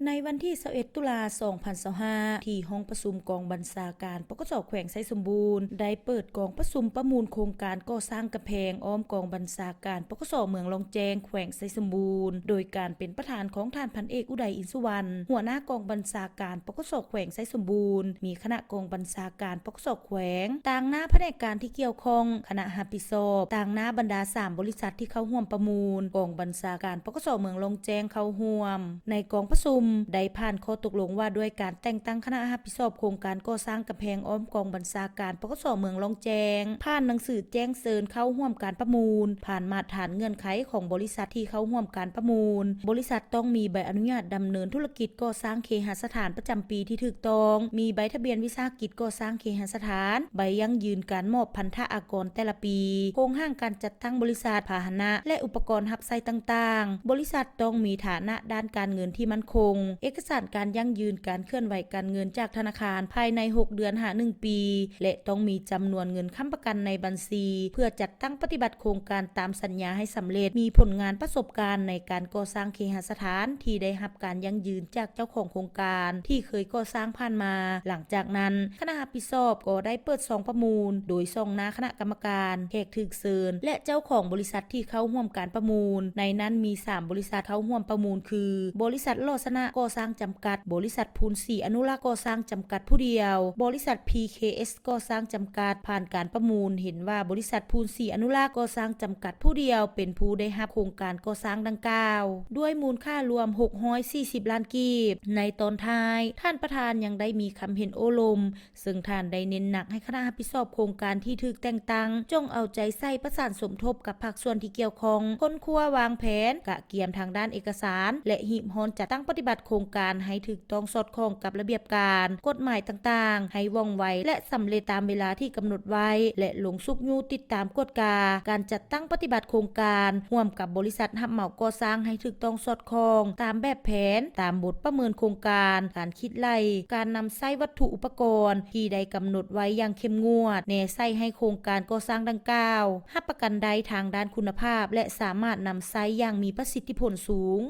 ໃນວັນທີຊາວເອັດ ຕຸລາ ສອງພັນຊາວຫ້າ ທີ່ຫ້ອງປະຊຸມກອງບັນຊາການ ປກສ ແຂວງໄຊສົມບູນ ໄດ້ເປີດກອງປະຊຸມປະມູນໂຄງການກໍ່ສ້າງກຳແພງອ້ອມກອງບັນຊາການ ປກສ ເມືອງລ້ອງແຈ້ງ ແຂວງໄຊສົມບູນ ໂດຍການເປັນປະທານຂອງທ່ານ ພັນເອກ ອຸໄດ ອິນສຸວັນ ຫົວໜ້າກອງບັນຊາການ ປກສ ແຂວງໄຊສົມບູນ, ມີຄະນະກອງບັນຊາການ ປກສ ແຂວງ, ຕາງໜ້າພະແນກການທີ່ກ່ຽວຂ້ອງ, ຄະນະຮັບຜິດຊອບ, ຕາງໜ້າບັນດາສາມບໍລິສັດທີ່ເຂົ້າຮ່ວມປະມູນ, ກອງບັນຊາການ ປກສ ເມືອງລ້ອງແຈ້ງເຂົ້າຮ່ວມ. ໃນກອງປະຊຸມໄດ້ຜ່ານຂໍ້ຕົກລົງວ່າດ້ວຍການແຕ່ງຕັ້ງຄະນະຮັບຜິດຊອບໂຄງການກໍ່ສ້າງກຳແພງອ້ອມກອງບັນຊາການ ປກສ ເມືອງລ້ອງແຈ້ງ, ຜ່ານໜັງສືແຈ້ງເຊີນເຂົ້າຮ່ວມການປະມູນ, ຜ່ານມາດຖານເງື່ອນໄຂຂອງບໍລິສັດທີ່ເຂົ້າຮ່ວມການປະມູນ. ບໍລິສັດຕ້ອງມີໃບອະນຸຍາດດຳເນີນທຸລະກິດກໍ່ສ້າງເຄຫະສະຖານປະຈຳປີທີ່ຖືກຕ້ອງ, ມີໃບທະບຽນວິສາຫະກິດກໍ່ສ້າງເຄຫະສະຖານ, ໃບຢັ້ງຢືນການມອບພັນທະອາກອນແຕ່ລະປີ, ໂຄງຮ່າງການຈັດຕັ້ງບໍລິສັດ, ພາຫະນະ ແລະ ອຸປະກອນຮັບໃຊ້ຕ່າງໆ. ບໍລິສັດຕ້ອງມີຖານະດ້ານການເງິນທີ່ໝັ້ນຄົງ, ເອກະສານການຢັ້ງຢືນການເຄື່ອນໄຫວການເງິນຈາກທະນາຄານພາຍໃນຫົກເດືອນຫາໜຶ່ງປີ ແລະ ຕ້ອງມີຈຳນວນເງິນຄ້ຳປະກັນໃນບັນຊີ ເພື່ອຈັດຕັ້ງປະຕິບັດໂຄງການຕາມສັນຍາໃຫ້ສຳເລັດ, ມີຜົນງານປະສົບການໃນການກໍ່ສ້າງເຄຫະສະຖານທີ່ໄດ້ຮັບການຢັ້ງຢືນຈາກເຈົ້າຂອງໂຄງການທີ່ເຄີຍກໍ່ສ້າງຜ່ານມາ. ຫຼັງຈາກນັ້ນ, ຄະນະຮັບຜິດຊອບກໍໄດ້ເປີດຊອງປະມູນ ໂດຍຊ່ອງໜ້າຄະນະກຳມະການ, ແຂກຖືກເຊີນ ແລະ ເຈົ້າຂອງບໍລິສັດທີ່ເຂົ້າຮ່ວມການປະມູນ. ໃນນັ້ນມີສາມບໍລິສັດເຂົ້າຮ່ວມປະມູນຄື ບໍລິສັດຫຼໍ່ຊະນະກໍ່ສ້າງຈຳກັດ, ບໍລິສັດພູນສີອະນຸລັກກໍ່ສ້າງຈຳກັດຜູ້ດຽວ, ບໍລິສັດ ພີເຄເອສ ກໍ່ສ້າງຈຳກັດ. ຜ່ານການປະມູນເຫັນວ່າບໍລິສັດພູນສີອະນຸລັກກໍ່ສ້າງຈຳກັດຜູ້ດຽວເປັນຜູ້ໄດ້ຮັບໂຄງການກໍ່ສ້າງດັ່ງກ່າວ ດ້ວຍມູນຄ່າລວມຫົກຮ້ອຍສີ່ສິບລ້ານກີບ. ໃນຕອນທ້າຍ, ທ່ານປະທານຍັງໄດ້ມີຄຳເຫັນໂອ້ລົມ ເຊິ່ງທ່ານໄດ້ເນັ້ນໜັກໃຫ້ຄະນະຮັບຜິດຊອບໂຄງການທີ່ຖືກແຕ່ງຕັ້ງ ຈົ່ງເອົາໃຈໃສ່ປະສານສົມທົບກັບພາກສ່ວນທີ່ກ່ຽວຂ້ອງ, ຄົ້ນຄວ້າວາງແຜນ, ກະກຽມທາງດ້ານເອກະສານ ແລະ ຮີບຮ້ອນຈັດຕັ້ງປະຕິບັດໂຄງການໃຫ້ຖືກຕ້ອງສອດຄ່ອງກັບລະບຽບການ, ກົດໝາຍຕ່າງໆ ໃຫ້ວ່ອງໄວ ແລະ ສຳເລັດຕາມເວລາທີ່ກຳນົດໄວ້ ແລະ ລົງຊຸກຍູ້ຕິດຕາມກວດກາການຈັດຕັ້ງປະຕິບັດໂຄງການ ຮ່ວມກັບບໍລິສັດຮັບເໝົາກໍ່ສ້າງໃຫ້ຖືກຕ້ອງສອດຄ່ອງຕາມແບບແຜນ, ຕາມບົດປະເມີນໂຄງການ, ການ ຄິດໄລ່ການນຳໃຊ້ວັດຖຸອຸປະກອນທີ່ໄດ້ກຳນົດໄວ້ຢ່າງເຂັ້ມງວດ, ແນໃສ່ໃຫ້ໂຄງການກໍ່ສ້າງດັ່ງກ່າວ ຮັບປະກັນໄດ້ທາງດ້ານຄຸນນະພາບ ແລະ ສາມາດນຳໃຊ້ຢ່າງມີປະສິດທິຜົນສູງ.